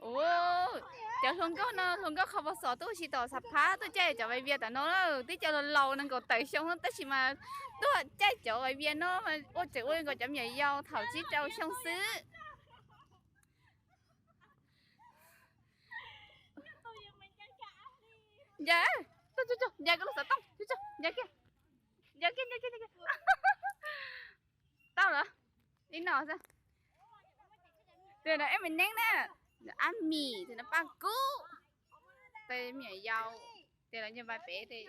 Ua, cov hluas nkauj no, hluas nkauj qhov pos xom tuaj ua si tom Xav Phab tuaj caij cov vais vias tom no, twb cov laus laus nees nkaum tawm xyoo tab sis mas tuaj caij cov vais vias no mas ua tseem ua nkaus cov me nyuam yaus thaum tsib rau xyoo xwb. Nca, nca koj lub xov tooj, nca kiag, nca kiag, nca kiag. Tau lawm, ib no xwb. Tus no es me neeb na, Ab Mis, tus no Paj Kub. Tej me nyuam yaus, tej los nyob pab pem tej.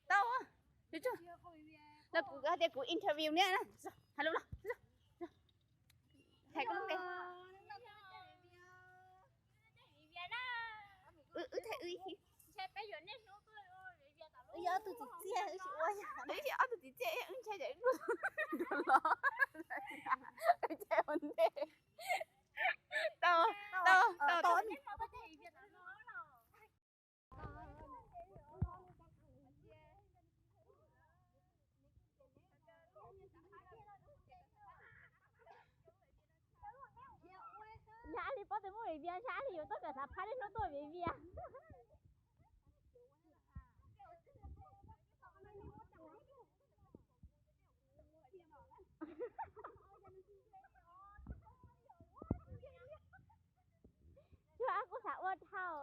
Tau, los kuv hais tias kuv interview neb na, hais lus los, hais koj lub npe. Wb thaij wb ib, wb yog ob tug txiv txiaj, wb tsis ua yam, wb yog ob tug txiv txiaj, wb ntshai ces wb los, wb ntshai ua ntej. Tau, tau, tau. Yog Ab Lis paub tias muaj vais vias, ntshe Ab Lis yuav tuaj kawm Xav Phab, niaj hnub tuaj vais vias. Cuag Ab Kub xav ua dhau.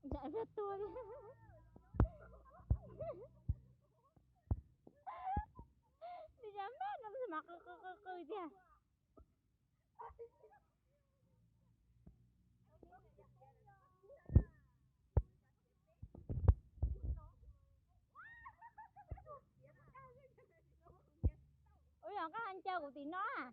Ntshe peb tuag li. Li cas mas no tab sis mas qw qw qw qw tiag. Ua yog koj ho ncaw kuv tim no a.